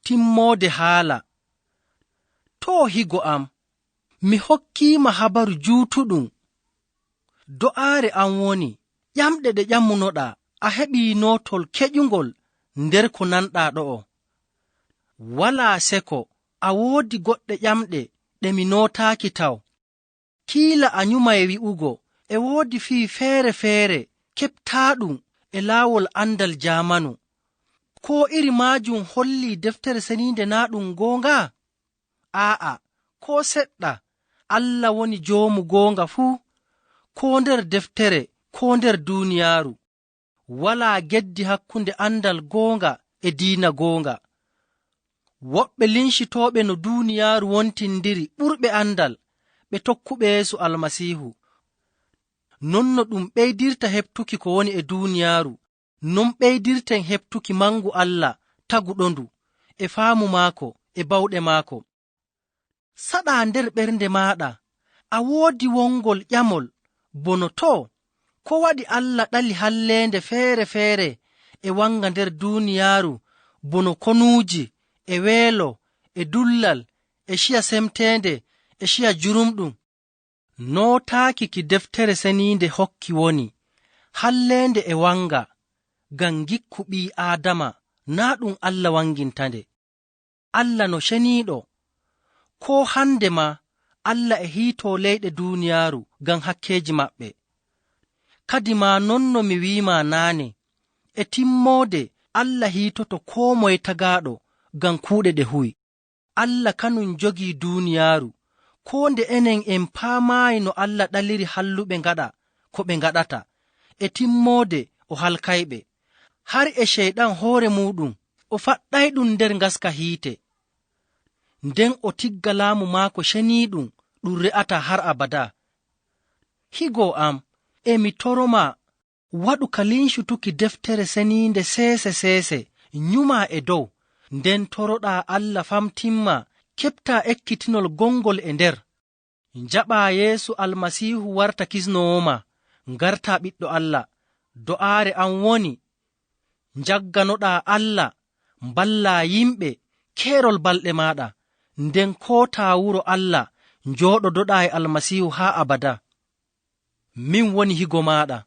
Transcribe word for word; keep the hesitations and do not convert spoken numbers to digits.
Timmoode haala. To higo am, mi hokkiima habaru juutuɗum. Do'aare am woni, ƴamɗe ɗe ƴamunoɗaa, a heɓii nootol keƴungol nder ko nanɗaa ɗo'o. Walaa seko, a woodi goɗɗe ƴamɗe ɗe mi nootaaki taw. Kiila a nyumay wi'ugo, e woodi fii feere-feere keɓtaaɗum e laawol andal jaamanu. Koo iri maajum hollii Deftere Seniinde naa ɗum goonga? Aa'a, koo seɗɗa. Allah woni Joomu goonga fuu, koo nder deftere, koo nder duuniyaaru. Walaa geddi hakkunde andal goonga e diina goonga. Woɓɓe lincitooɓe no duuniyaaru wontindiri ɓurɓe andal, ɓe tokkuɓe Yeesu Almasiihu. Non no ɗum ɓeydirta heɓtuki ko woni e duuniyaaru, non ɓeydirten heɓtuki mangu Allah taguɗondu, e faamu maako, e bawɗe maako. Saɗaa nder ɓernde maaɗa, a woodi wongol ƴamol, bono to, ko waɗi Allah ɗali halleende feere-feere e wanga nder duuniyaaru, bono konuuji, e weelo, e dullal, e ciya semteende, e ciya jurumɗum? Nootaaki ki Deftere Seniinde hokki woni, halleende e wanga, ngam ngikku ɓii Aadama, naa ɗum Allah wangintande. Allah no ceniiɗo. Koo hande maa, Allah e hiitoo leyɗe duuniyaaru ngam hakkeeji maɓɓe. Kadi maa non no mi wi'imaa naane, e timmoode Allah hiitoto koo moye tagaaɗo ngam kuuɗe ɗe huwi. Allah kanum jogii duuniyaaru, koo nde enen en paamaayi no Allah ɗaliri halluɓe ngaɗa ko ɓe ngaɗata, e timmoode o halkayɓe. Har e Ceyɗan hoore muuɗum, o faɗɗayɗum nder ngaska hiite. Nden o tigga laamu maako ceniiɗum ɗum re'ataa har abadaa. Higo am, e mi toromaa, waɗu ka lincutuki Deftere Seniinde seese-seese, nyumaa e dow, nden toroɗaa Allah famtimmaa, keɓtaa ekkitinol gongol e nder. Njaɓaa Yeesu Almasiihu warta kisnoowo maa, ngartaa ɓiɗɗo Allah. Do'aare am woni, njagganoɗaa Allah, mballaa yimɓe keerol balɗe maaɗa, nden kootaa wuro Allah, njooɗodoɗaa e Almasiihu haa abadaa. Min woni higo maaɗa.